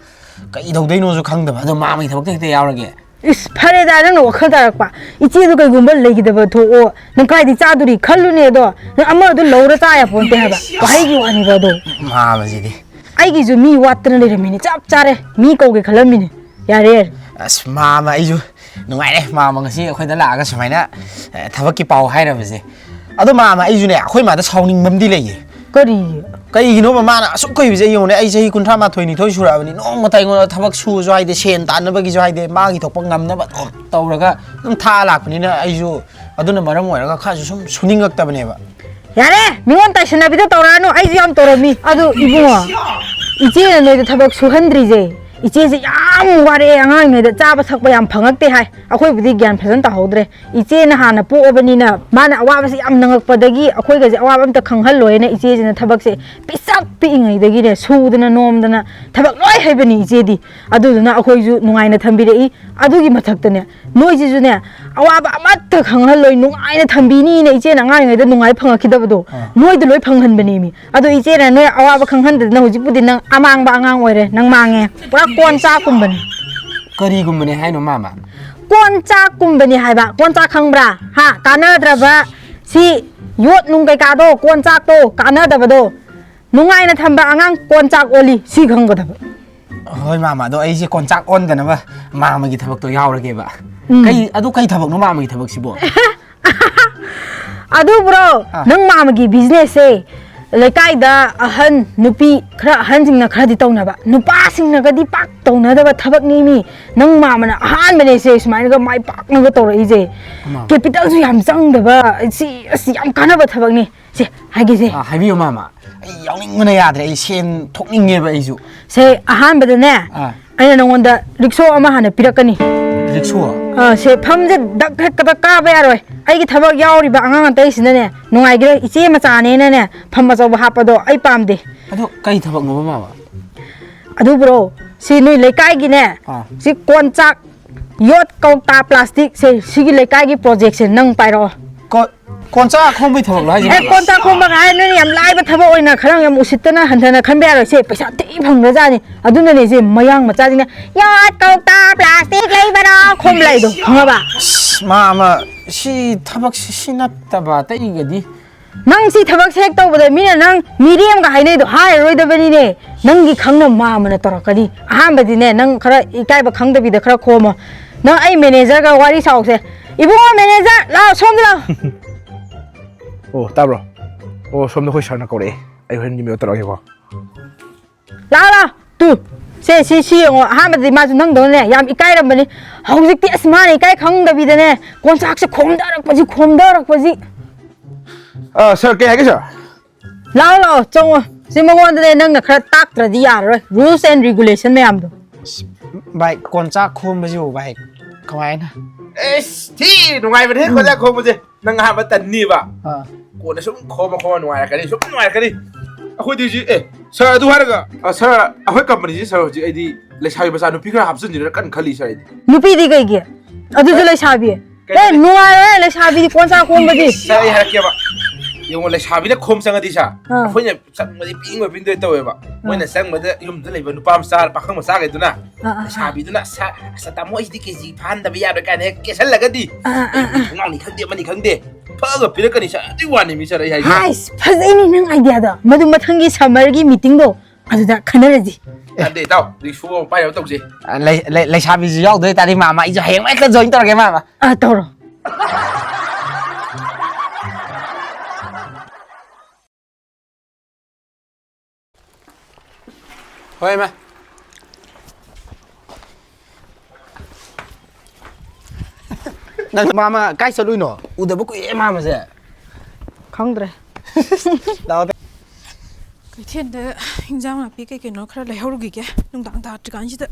ꯀꯩ ꯇꯧꯗꯣꯏꯅꯣꯁꯨ ꯈꯪꯗꯕ꯫ ꯑꯗꯣ ꯃꯥꯃꯒꯤ ꯊꯕꯛꯇ ꯍꯦꯛꯇ ꯌꯥꯎꯔꯒꯦ꯫ ꯏꯁ, ꯐꯔꯦꯗ, ꯅꯪꯅ ꯋꯥꯈꯜ ꯇꯥꯔꯛꯄ꯫ ꯏꯆꯦꯗꯨ ꯀꯩꯒꯨꯝꯕ ꯂꯩꯈꯤꯗꯕ ꯊꯣꯛꯑꯣ, ꯅꯪ ꯀꯥꯏꯗꯤ ꯆꯥꯗꯣꯔꯤ ꯈꯜꯂꯨꯅꯦ꯫ ꯑꯗꯣ ꯅꯪ ꯑꯃꯗꯨ ꯂꯧꯔ ꯆꯥ ꯌꯥꯄꯣꯟꯇꯦ ꯍꯥꯏꯕ, ꯋꯥꯍꯩꯒꯤ ꯋꯥꯅꯤꯕ ꯑꯗꯣ꯫ ꯃꯥꯃꯁꯤꯗꯤ꯫ ꯑꯩꯒꯤꯁꯨ ꯃꯤ ꯋꯥꯠꯇꯅ ꯂꯩꯔꯝꯃꯤꯅꯦ, ꯆꯞ ꯆꯥꯔꯦ, ꯃꯤ ꯀꯧꯒꯦ ꯈꯜꯂꯝꯃꯤꯅꯦ꯫ ꯌꯥꯔꯦ, ꯌꯥꯔꯦ꯫ ꯑꯁ, ꯃꯥꯃ, ꯑꯩꯁꯨ ꯅꯨꯡꯉꯥꯏꯔꯦ, ꯃꯥꯃ ꯉꯁꯤ ꯑꯩꯈꯣꯏꯗ ꯂꯥꯛꯑꯒ ꯁꯨꯃꯥꯏꯅ, ꯑꯦ, ꯊꯕꯛꯀꯤ ꯄꯥꯎ ꯍꯥꯏꯔꯕꯁꯦ꯫ ꯑꯗꯣ ꯃꯥꯃ, ꯑꯩꯁꯨꯅꯦ ꯑꯩꯈꯣꯏ ꯃꯥꯗ ꯁꯥꯎꯅꯤꯡꯕ ꯑꯃꯗꯤ ꯂꯩꯌꯦ꯫ ꯀꯔꯤ? ꯀꯩꯒꯤꯅꯣꯕ ꯃꯥꯅ ꯑꯁꯨꯛ ꯀꯨꯏꯕꯁꯦ? ꯌꯦꯡꯉꯨꯅꯦ, ꯑꯩ ꯆꯍꯤ ꯀꯨꯟꯊ꯭ꯔꯥ ꯃꯥꯊꯣꯏ ꯅꯤꯊꯣꯏ ꯁꯨꯔꯛꯑꯕꯅꯤ, ꯅꯣꯡꯃꯇ ꯑꯩꯉꯣꯟꯗ ꯊꯕꯛ ꯁꯨꯕꯁꯨ ꯍꯥꯏꯗꯦ, ꯁꯦꯟ ꯇꯥꯟꯅꯕꯒꯤꯁꯨ ꯍꯥꯏꯗꯦ, ꯃꯥꯒꯤ ꯊꯣꯛꯄ ꯉꯝꯅꯕ ꯑꯗꯨꯝ ꯇꯧꯔꯒ ꯑꯗꯨꯝ ꯊꯥꯛꯑ ꯂꯥꯛꯄꯅꯤꯅ ꯑꯩꯁꯨ ꯑꯗꯨꯅ ꯃꯔꯝ ꯑꯣꯏꯔꯒ ꯈꯔꯁꯨ ꯁꯨꯝ ꯁꯨꯅꯤꯡꯉꯛꯇꯕꯅꯦꯕ꯫ ꯌꯥꯔꯦ, ꯃꯤꯉꯣꯟ ꯇꯥꯏꯁꯟꯅꯕꯤꯗꯣ ꯇꯧꯔꯛꯑꯅꯨ, ꯑꯩꯁꯨ ꯌꯥꯝ ꯇꯧꯔꯝꯃꯤ꯫ ꯑꯗꯨ ꯏꯕꯨꯡꯉꯣ, ꯏꯆꯦꯅ ꯅꯣꯏꯗ ꯊꯕꯛ ꯁꯨꯍꯟꯗ꯭ꯔꯤꯁꯦ, ꯏꯆꯦꯁꯦ ꯌꯥꯝ ꯋꯥꯔꯛꯑꯦ, ꯑꯉꯥꯡꯉꯩꯗ ꯆꯥꯕ ꯊꯛꯄ ꯌꯥꯝ ꯐꯪꯉꯛꯇꯦ ꯍꯥꯏ꯫ ꯑꯩꯈꯣꯏꯕꯨꯗꯤ ꯒ꯭ꯌꯥꯟ ꯐꯖꯅ ꯇꯥꯍꯧꯗ꯭ꯔꯦ꯫ ꯏꯆꯦꯅ ꯍꯥꯟꯅ ꯄꯣꯛꯑꯕꯅꯤꯅ ꯃꯥꯅ ꯑꯋꯥꯕꯁꯦ ꯌꯥꯝ ꯅꯪꯉꯛꯄꯗꯒꯤ ꯑꯩꯈꯣꯏꯒꯁꯦ ꯑꯋꯥꯕ ꯑꯝꯇ ꯈꯪꯍꯜꯂꯣꯏꯅ ꯏꯆꯦꯁꯤꯅ ꯊꯕꯛꯁꯦ ꯄꯤꯁꯛ ꯄꯤꯛꯏꯉꯩꯗꯒꯤꯅꯦ ꯁꯨꯗꯅ ꯅꯣꯝꯗꯅ ꯊꯕꯛ ꯂꯣꯏ ꯍꯩꯕꯅꯤ ꯏꯆꯦꯗꯤ꯫ ꯑꯗꯨꯗꯨꯅ ꯑꯩꯈꯣꯏꯁꯨ ꯅꯨꯡꯉꯥꯏꯅ ꯊꯝꯕꯤꯔꯛꯏ꯫ ꯑꯗꯨꯒꯤ ꯃꯊꯛꯇꯅꯦ, ꯅꯣꯏꯁꯤꯁꯨꯅꯦ, ꯑꯋꯥꯕ ꯑꯃꯠꯇ ꯈꯪꯍꯜꯂꯣꯏ, ꯅꯨꯡꯉꯥꯏꯅ ꯊꯝꯕꯤꯅꯤꯅ ꯏꯆꯦꯅ ꯑꯉꯥꯡꯔꯤꯉꯩꯗ ꯅꯨꯡꯉꯥꯏ ꯐꯪꯉꯛꯈꯤꯗꯕꯗꯣ, ꯑꯥ꯫ ꯅꯣꯏꯗ ꯂꯣꯏ ꯐꯪꯍꯟꯕꯅꯦꯃꯤ꯫ ꯑꯗꯣ ꯏꯆꯦꯅ ꯅꯣꯏ ꯑꯋꯥꯕ ꯈꯪꯍꯟꯗꯗꯅ ꯍꯧꯖꯤꯛꯄꯨꯗꯤ ꯅꯪ ꯑꯃꯥꯡꯕ ꯑꯉꯥꯡ ꯑꯣꯏꯔꯦ, ꯅꯪ ꯃꯥꯡꯉꯦ꯫ ꯄꯨꯔꯥ ꯀꯣꯟ ꯆꯥꯛꯀꯨꯝꯕꯅꯤ꯫ ꯀꯔꯤꯒꯨꯝꯕꯅꯦ ꯍꯥꯏꯅꯣ, ꯃꯥꯃ? ꯀꯣꯟ ꯆꯥꯛꯀꯨꯝꯕꯅꯤ ꯍꯥꯏꯕ꯫ ꯀꯣꯟ ꯆꯥꯛ ꯈꯪꯕ꯭ꯔꯥ? ꯍꯥ? ꯀꯥꯟꯅꯗ꯭ꯔꯕ, ꯁꯤ ꯌꯣꯠ ꯅꯨꯡ ꯀꯩꯀꯥꯗꯣ, ꯀꯣꯟ ꯆꯥꯛꯇꯣ, ꯀꯥꯟꯅꯗꯕꯗꯣ꯫ ꯅꯨꯡꯉꯥꯏꯅ ꯊꯝꯕ ꯑꯉꯥꯡ ꯀꯣꯟ ꯆꯥꯛ ꯑꯣꯜꯂꯤ, ꯁꯤ ꯈꯪꯒꯗꯕ꯫ ꯍꯣꯏ, ꯃꯥꯃ, ꯑꯗꯣ ꯑꯩꯁꯦ ꯀꯣꯟ ꯆꯥꯛ ꯑꯣꯟꯗꯅꯕ ꯃꯥꯃꯒꯤ ꯊꯕꯛꯇꯣ ꯌꯥꯎꯔꯒꯦꯕ꯫ ꯎꯝ꯫ ꯀꯩ, ꯑꯗꯨ ꯀꯩ ꯊꯕꯛꯅꯣ ꯃꯥꯃꯒꯤ ꯊꯕꯛꯁꯤꯕꯣ? ꯑꯗꯨ ꯕ꯭ꯔꯣ, ꯑꯥ꯫ ꯅꯪ ꯃꯥꯃꯒꯤ ꯕꯤꯖꯤꯅꯦꯁꯁꯦ ꯂꯩꯀꯥꯏꯗ ꯑꯍꯟ, ꯅꯨꯄꯤ ꯈꯔ ꯑꯍꯟꯁꯤꯡꯅ ꯈꯔꯗꯤ ꯇꯧꯅꯕ, ꯅꯨꯄꯥꯁꯤꯡꯅꯒꯗꯤ ꯄꯥꯛ ꯇꯧꯅꯗꯕ ꯊꯕꯛꯅꯤ ꯃꯤ꯫ ꯅꯪ ꯃꯥꯃꯅ ꯑꯍꯥꯟꯕꯅꯦ ꯁꯦ ꯁꯨꯃꯥꯏꯅꯒ ꯃꯥꯏ ꯄꯥꯛꯅꯒ ꯇꯧꯔꯛꯏꯁꯦ꯫ ꯃꯥꯃ꯫ ꯀꯦꯄꯤꯇꯦꯜꯁꯨ ꯌꯥꯝ ꯆꯪꯗꯕ, ꯁꯤ, ꯑꯁ, ꯌꯥꯝ ꯀꯥꯟꯅꯕ ꯊꯕꯛꯅꯤ꯫ ꯁꯦ, ꯍꯥꯏꯒꯦꯁꯦ꯫ ꯑꯥ, ꯍꯥꯏꯕꯤꯌꯨ, ꯃꯥꯃ꯫ ꯑꯩ ꯌꯥꯎꯅꯤꯡꯕꯅ ꯌꯥꯗ꯭ꯔꯦ, ꯑꯩ ꯁꯦꯟ ꯊꯣꯛꯅꯤꯡꯉꯦꯕ ꯑꯩꯁꯨ꯫ ꯁꯦ, ꯑꯍꯥꯟꯕꯗꯅꯦ, ꯑꯥ꯫ ꯑꯩꯅ ꯅꯪꯉꯣꯟꯗ ꯔꯤꯛꯁꯣ ꯑꯃ ꯍꯥꯟꯅ ꯄꯤꯔꯛꯀꯅꯤ꯫ ꯔꯤꯛꯁꯣ? ꯑꯥ, ꯁꯦ, ꯐꯝꯁꯦ ꯗꯛ ꯍꯦꯛꯇ ꯀꯥꯕ ꯌꯥꯔꯣꯏ꯫ ꯑꯩꯒꯤ ꯊꯕꯛ ꯌꯥꯎꯔꯤꯕ ꯑꯉꯥꯡ ꯑꯇꯩꯁꯤꯅꯅꯦ, ꯅꯨꯡꯉꯥꯏꯒꯦꯔꯣꯏ꯫ ꯏꯆꯦ ꯃꯆꯥꯅꯦꯅꯅꯦ, ꯐꯝ ꯑꯆꯧꯕ ꯍꯥꯞꯄꯗꯣ ꯑꯩ ꯄꯥꯝꯗꯦ꯫ ꯑꯗꯣ ꯀꯩ ꯊꯕꯛꯅꯣꯕ, ꯃꯥꯃ? ꯑꯗꯨ ꯕ꯭ꯔꯣ, ꯁꯤ ꯅꯣꯏ ꯂꯩꯀꯥꯏꯒꯤꯅꯦ, ꯑꯥ꯫ ꯁꯤ ꯀꯣꯟ ꯆꯥꯛ, ꯌꯣꯠ, ꯀꯧꯇꯥ, ꯄ꯭ꯂꯥꯁꯇꯤꯛ ꯁꯦ, ꯁꯤꯒꯤ ꯂꯩꯀꯥꯏꯒꯤ ꯄ꯭ꯔꯣꯖꯦꯛꯁꯦ ꯅꯪ ꯄꯥꯏꯔꯛꯑꯣ꯫ ꯀꯣꯟꯆꯥꯛ ꯈꯣꯝꯕꯩ ꯊꯕꯛꯂꯣ ꯍꯥꯏꯁꯦ? ꯑꯦ, ꯀꯣꯟꯆꯥꯛ ꯈꯣꯝꯕꯒ ꯍꯥꯏ, ꯅꯣꯏꯅ ꯌꯥꯝ ꯂꯥꯏꯕ ꯊꯕꯛ ꯑꯣꯏꯅ ꯈꯔ ꯌꯥꯝ ꯎꯁꯤꯠꯇꯅ ꯍꯟꯊꯅ ꯈꯟꯕ ꯌꯥꯔꯣꯏ꯫ ꯁꯦ, ꯄꯩꯁꯥ ꯊꯤ ꯐꯪꯈ꯭ꯔꯖꯥꯠꯅꯤ꯫ ꯑꯗꯨꯅꯅꯦ ꯁꯦ, ꯃꯌꯥꯡ ꯃꯆꯥꯁꯤꯡꯅ ꯌꯣꯠ, ꯀꯧꯇꯥ, ꯄ꯭ꯂꯥꯁꯇꯤꯛ ꯂꯩꯕꯔꯥ ꯈꯣꯝ ꯂꯩꯗꯣ, ꯈꯪꯉꯕ? ꯑꯁ, ꯃꯥ ꯑꯃ, ꯁꯤ ꯊꯕꯛꯁꯤ ꯁꯤ ꯅꯠꯇꯕ ꯑꯇꯩꯒꯗꯤ꯫ ꯅꯪ ꯁꯤ ꯊꯕꯛꯁꯦ ꯍꯦꯛ ꯇꯧꯕꯗ ꯃꯤꯅ ꯅꯪ ꯃꯤꯔꯦꯝꯒ ꯍꯥꯏꯅꯩꯗꯣ ꯍꯥꯏꯔꯔꯣꯏꯗꯕꯅꯤꯅꯦ꯫ ꯅꯪꯒꯤ ꯈꯪꯅ ꯃꯥ ꯑꯃꯅ ꯇꯧꯔꯛꯀꯅꯤ꯫ ꯑꯍꯥꯟꯕꯗꯤꯅꯦ, ꯅꯪ ꯈꯔ ꯏꯀꯥꯏꯕ ꯈꯪꯗꯕꯤꯗ ꯈꯔ ꯈꯣꯝꯃꯣ꯫ ꯅꯪ ꯑꯩ ꯃꯦꯅꯦꯖꯔꯒ ꯋꯥꯔꯤ ꯁꯥꯎꯁꯦ꯫ ꯏꯕꯨꯡꯉꯣ ꯃꯦꯅꯦꯖꯔ, ꯂꯥꯛꯑꯣ, ꯁꯣꯝꯗ ꯂꯥꯛꯑꯣ꯫ ꯑꯣ, ꯇꯥꯕ꯭ꯔꯣ? ꯑꯣ, ꯁꯣꯝꯗ ꯑꯩꯈꯣꯏ ꯁꯥꯔꯅ ꯀꯧꯔꯛꯑꯦ꯫ ꯑꯩ ꯍꯣꯔꯦꯟ ꯏꯃꯦꯜ ꯇꯧꯔꯛꯑꯒꯦꯀꯣ꯫ ꯂꯥꯛꯑꯣ, ꯂꯥꯛꯑꯣ꯫ ꯇꯨ, ꯁꯦ, ꯁꯤ, ꯁꯤ ꯌꯦꯡꯉꯣ꯫ ꯑꯍꯥꯟꯕꯗꯗꯤ ꯃꯥꯁꯨ ꯅꯪꯗꯧꯅꯅꯦ ꯌꯥꯝ ꯏꯀꯥꯏꯔꯝꯕꯅꯤ꯫ ꯍꯧꯖꯤꯛꯇꯤ ꯑꯁ, ꯃꯥꯅ ꯏꯀꯥꯏ ꯈꯪꯗꯕꯤꯗꯅꯦ, ꯀꯣꯟꯆꯥꯛꯁꯦ ꯈꯣꯝꯗꯔꯛꯄꯁꯤ, ꯈꯣꯝꯗꯔꯛꯄꯁꯤ꯫ ꯑ, ꯁꯥꯔ, ꯀꯩ ꯍꯥꯏꯒꯦ, ꯁꯥꯔ? ꯂꯥꯛꯑꯣ, ꯂꯥꯛꯑꯣ, ꯆꯪꯉꯣ꯫ ꯁꯤ ꯃꯉꯣꯟꯗꯅꯦ ꯅꯪꯅ ꯈꯔ ꯇꯥꯛꯇ꯭ꯔꯗꯤ ꯌꯥꯔꯔꯣꯏ, rules and regulation ꯃꯌꯥꯝꯗꯣ꯫ ꯚꯥꯏ, ꯀꯣꯟꯆꯥꯛ ꯈꯣꯝꯕꯁꯤꯕꯨ, ꯚꯥꯏ, ꯀꯃꯥꯏꯅ? ꯑꯦꯁ, ꯊꯤ ꯅꯨꯡꯉꯥꯏꯕꯅꯦ ꯀꯣꯟꯆꯥꯛ ꯈꯣꯝꯕꯁꯦ꯫ ꯅꯪ ꯑꯍꯥꯟꯕ ꯇꯟꯅꯤꯕ꯫ ꯑꯥ꯫ ꯀꯣꯟꯅ ꯁꯨꯝ ꯈꯣꯝꯃ ꯈꯣꯝꯃ ꯅꯨꯡꯉꯥꯏꯔꯛꯀꯅꯤ, ꯁꯨꯝ ꯅꯨꯡꯉꯥꯏꯔꯛꯀꯅꯤ꯫ ꯑꯩꯈꯣꯏꯗꯤ ꯍꯧꯖꯤꯛ, ꯑꯦ, ꯁꯥꯔ, ꯑꯗꯨ ꯍꯥꯏꯔꯒ, ꯑ, ꯁꯥꯔ, ꯑꯩꯈꯣꯏ ꯀꯝꯄꯅꯤꯁꯤ, ꯁꯥꯔ, ꯍꯧꯖꯤꯛ ꯑꯩꯗꯤ ꯂꯩꯁꯥꯕꯤ ꯃꯆꯥ ꯅꯨꯄꯤ ꯈꯔ ꯍꯥꯞꯆꯤꯟꯁꯤꯔ ꯀꯟꯅ ꯈꯜꯂꯤ, ꯁꯥꯔ, ꯑꯩꯗꯤ꯫ ꯅꯨꯄꯤꯗꯤ ꯀꯩꯒꯤ? ꯑꯗꯨꯁꯨ ꯂꯩꯁꯥꯕꯤ꯫ ꯀꯩ ꯑꯦ, ꯍꯥꯏ-, ꯅꯨꯡꯉꯥꯏꯔꯦ, ꯂꯩꯁꯥꯕꯤꯗꯤ ꯀꯣꯟꯆꯥꯛ ꯈꯣꯝꯕꯗꯤ꯫ ꯁꯥꯔ, ꯑꯩ ꯍꯥꯏꯔꯛꯀꯦꯕ꯫ ꯌꯦꯡꯉꯣ, ꯂꯩꯁꯥꯕꯤꯅ ꯈꯣꯝ ꯆꯪꯉꯗꯤ, ꯁꯥꯔ, ꯑꯥ꯫ ꯑꯩꯈꯣꯏꯅ ꯆꯪꯕꯗꯤ ꯄꯤꯛꯏꯉꯣ ꯄꯤꯛꯏꯉꯣ ꯇꯧꯋꯦꯕ꯫ ꯑꯥ꯫ ꯃꯣꯏꯅ ꯆꯪꯕꯗ ꯌꯨꯝꯗ ꯂꯩꯕ ꯅꯨꯄꯥ ꯃꯆꯥ, ꯄꯥꯈꯪ ꯃꯆꯥꯈꯩꯗꯨꯅ, ꯑꯥ, ꯑꯥ, ꯑꯥ꯫ ꯂꯩꯁꯥꯕꯤꯗꯨꯅ, "ꯁꯥꯔ, ꯑꯁ, ꯇꯥꯃꯣ, ꯑꯩꯁꯤꯗꯤ ꯀꯦ ꯖꯤ ꯐꯥꯍꯟꯗꯕ ꯌꯥꯔꯣꯏ" ꯀꯥꯏꯅ ꯍꯦꯛ ꯀꯦꯁꯜꯂꯒꯗꯤ, ꯑꯥ, ꯑꯥ, ꯑꯥ, ꯑꯥ꯫ ꯊꯣꯡꯅꯥꯎꯅꯤ ꯈꯪꯗꯦ, ꯑꯃꯅꯤ ꯈꯪꯗꯦ, ꯐꯛꯑꯒ ꯄꯤꯔꯛꯀꯅꯤ, ꯁꯥꯔ꯫ ꯑꯗꯨꯏ ꯋꯥꯅꯤ, ꯃꯤ, ꯁꯥꯔ, ꯑꯩ ꯍꯥꯏꯁꯦ꯫ ꯍꯥꯏꯁ, ꯐꯖꯩꯅꯦ ꯅꯪ ꯑꯥꯏꯗꯤꯌꯥꯗꯣ꯫ ꯃꯗꯨ ꯃꯊꯪꯒꯤ ꯁꯝꯃꯔꯒꯤ ꯃꯤꯇꯤꯡꯗꯣ ꯑꯗꯨꯗ ꯈꯟꯅꯔꯁꯤ꯫ ꯌꯥꯗꯦ, ꯏꯇꯥꯎ, ꯔꯤꯛꯁꯣ ꯑꯃ ꯄꯥꯏꯅꯕ ꯇꯧꯁꯦ꯫ ꯑ, ꯂꯩ-, ꯂꯩ-, ꯂꯩꯁꯥꯕꯤꯁꯨ ꯌꯥꯎꯗꯣꯏ ꯇꯥꯔꯗꯤ, ꯃꯥꯃ, ꯑꯩꯁꯨ ꯍꯌꯦꯡ ꯍꯦꯛꯇ ꯖꯣꯏꯟ ꯇꯧꯔꯒꯦ, ꯃꯥꯃ꯫ ꯑ, ꯇꯧꯔꯣ꯫ ꯍꯣꯏ, ꯏꯃꯥ꯫ ꯅꯪ ꯃꯥꯃ ꯀꯥꯏ ꯆꯠꯂꯨꯏꯅꯣ? ꯎꯗꯕ ꯀꯨꯏꯔꯦ ꯃꯥꯃꯁꯦ꯫ ꯈꯪꯗ꯭ꯔꯦ꯫ ꯂꯥꯛꯑꯣ꯫ ꯀꯩꯊꯦꯜꯗ ꯏꯟꯖꯥꯡ ꯅꯥꯄꯤ ꯀꯩ ꯀꯩꯅꯣ ꯈꯔ ꯂꯩꯍꯧꯔꯨꯈꯤꯒꯦ, ꯅꯨꯡꯗꯥꯡ ꯇꯥꯗ꯭ꯔꯤꯀꯥꯟꯁꯤꯗ꯫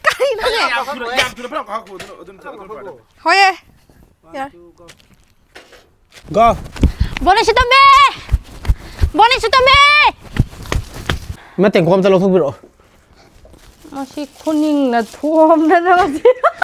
ꯀꯔꯤꯅꯣꯅꯦ? ꯌꯥꯝ ꯊꯨꯅ, ꯌꯥꯝ ꯊꯨꯅ ꯐꯠ ꯂꯥꯎ ꯀꯥꯈꯠꯈꯣ, ꯑꯗꯨꯅ, ꯑꯗꯨꯅ, ꯑꯗꯨꯅ ꯐꯔꯦ꯫ ꯍꯣꯏꯌꯦ꯫ ꯌꯥꯔꯦ꯫ Go꯫ ꯕꯣꯅꯤꯁꯨ ꯇꯝꯃꯦ! ꯕꯣꯅꯤꯁꯨ ꯇꯝꯃꯦ! ꯏꯃꯥ, ꯇꯦꯡꯀꯣꯠ ꯑꯝꯇ ꯂꯧꯊꯣꯛꯄꯤꯔꯛꯑꯣ꯫ ꯃꯁꯤ ꯈꯨꯅꯤꯡꯅ ꯊꯣꯝꯗꯅ ꯃꯁꯤ꯫